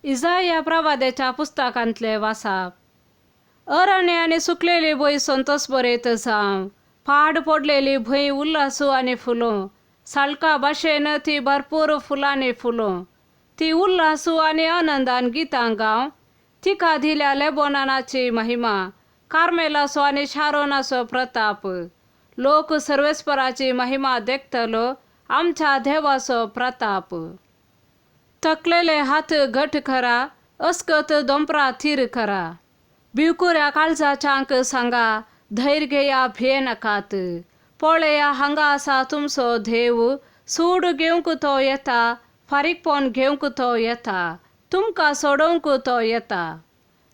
इजाया प्रवाद्याच्या पुस्तकांतले वासाप. अरण्य आनी सुकलेली भंय संतोस बरयत जावं, पाड पडलेली भंय उल्हासू आनी फुलों, साळका भाशेन ती भरपूर फुलांनी फुलों. ती उल्हासू आनी आनंदान गितां गावं, तिका दिल्या लेबोनानाची महिमा, कार्मेलाचो आनी शारोनाचो प्रताप. लोक सर्वेस्पराची महिमा देखतलो, आमच्या देवाचो प्रताप. थकलेले हात घट करा, अस्कत दोंपरा थीर करा. भिवकुऱ्या काळजाच्यांक सांगा, धैर्य घेया, भियेनाकात. पळया, हांगा आसा तुमचो देव, सूड घेवंक तो येता, फारीकपण घेवंक तो येता, तुमकां सोडोवंक तो येता.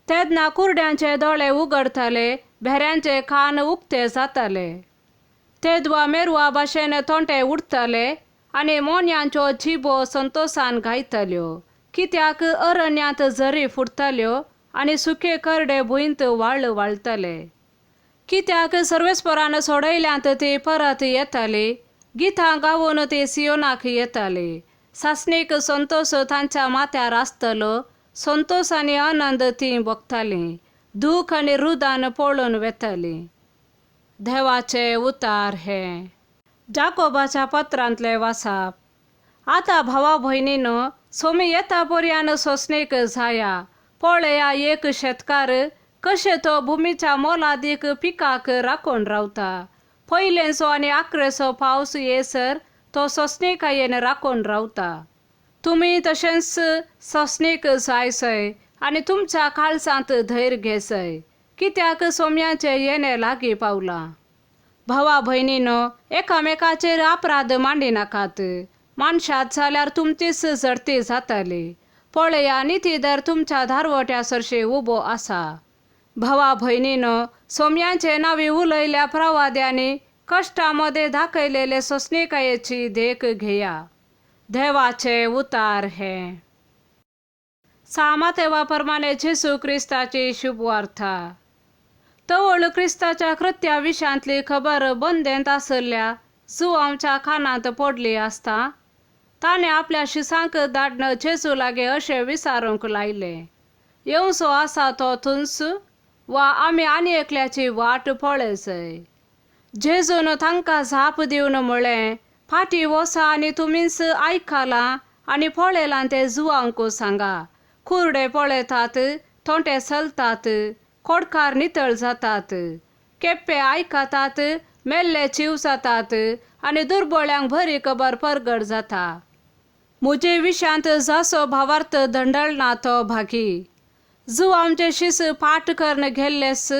तेन्ना कुरड्यांचे दोळे उगडटले, भेऱ्यांचे कान उक्ते जातले. तेदवा मेरवा भाशेन तोंटे उडटले आनी मोन्यांच्यो जिबो संतोसान गायतल्यो, कित्याक अरण्यांत झरी फुट्टल्यो आनी सुके करडे भुंयंत वाळ वाळटले. कित्याक सर्वेस्परान सोडयल्यांत ती परत येतली, गितां गावन ती सियोनाक येतली. सासणीक संतोस तांच्या माथ्यार आसतलो, संतोस आनी आनंद ती भोगतलीं, दूख आनी रुदान पळून वेतलीं. देवाचे उतार हे. जाकोबाच्या पत्रांतले वासाप. आतां भावा भयणीनो, सोमी येता पर्यान सोंसणीक जाया. पळया, एक शेतकार कशें तो भुमीच्या मोलादीक पिकाक राखून रावता. पयलेंचो आनी आकरेचो पावस येसर तो सोंसणीकायेन राखून रावता. तुमी तशेंच सोंसणीक जायसय आनी तुमच्या काळजांत धैर्य घेसय, कित्याक सोम्याचें येणें लागीं पावलां. भावा भयणीनो, एकामेकाचेर अपराध मांडिनाकात, मानशात जाल्यार तुमचीच झडती जातली. पळया, नितीधर तुमच्या दारवट्या सरशी उबो आसा. भावा भयणीनो, सोम्याचे नांवी उलयल्या प्रवाद्यांनी कश्टां मदें दाखयलेले सोंसणीकायेची देख घेया. देवाचे उतार हे. सामातेवा प्रमाणे जेजू क्रिस्ताची शुभवार्ता. तवळ क्रिस्ताच्या कृत्या विशयांतली खबर बंदेंत आसल्या जुवांच्या कानांत पडली आसता, ताणें आपल्या शिसांक धाडन जेजू लागीं अशें विचारूंक लायलें, येवचो आसा तो तूंच वा आमी आनी एकल्याची वाट पळयसय? जेजून तांकां जाप दिवन म्हळें, फाटीं वसा आनी तुमीच आयकलां आनी पळयलां तें जुवांक सांगा. कुरडे पळयतात, तोंटे चलतात, खोडकार नितळ जातात, केप्पे आयकतात, मेल्ले चीव जातात आनी दुर्बळ्यांक बरी खबर परगट जाता. म्हजे विशयांत जासो भावार्थ दंडळना तो भागी. जुवांचे शीस पाठ करून गेल्लेस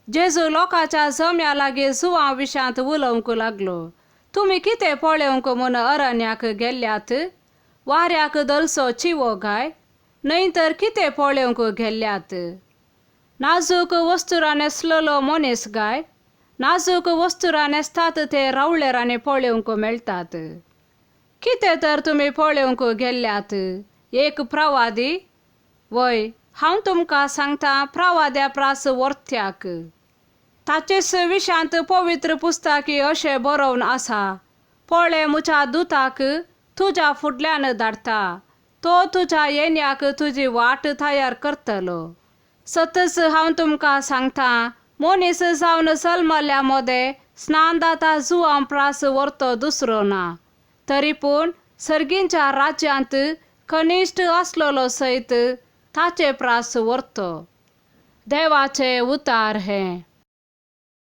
जेजू लोकांच्या जम्या लागीं जुवां विशयांत उलोवंक लागलो. तुमी कितें पळोवंक म्हूण अरण्याक गेल्ल्यात? वाऱ्याक दलसो चिवो गाय? न्हय तर कितें पळोवंक गेल्ल्यात? नाजूक वस्तुरां न्हेसलेलो मनीस गाय? नाजूक वस्तुरां न्हेसतात ते रावळेरांनी पळोवंक मेळटात. कितें तर तुमी पळोवंक गेल्ल्यात? एक प्रवादी? वय, हांव तुमकां सांगता, प्रवाद्या प्रास वर्त्याक. ताचेच विशांत पवित्र पुस्तकी अशें बरोवन आसा, पळय, म्हज्या दुताक तुज्या फुडल्यान धाडटा, तो तुज्या येण्याक तुजी वाट तयार करतलो. सतच हांव तुमकां सांगता, मनीस जावन जल्मल्या मदें स्नानदाता जुवां प्रास व्हरतो दुसरो ना, तरी पूण सर्गींच्या राज्यांत कनिश्ट आसलेलो सयत ताचे प्रास व्हरतो. देवाचे उतार हे.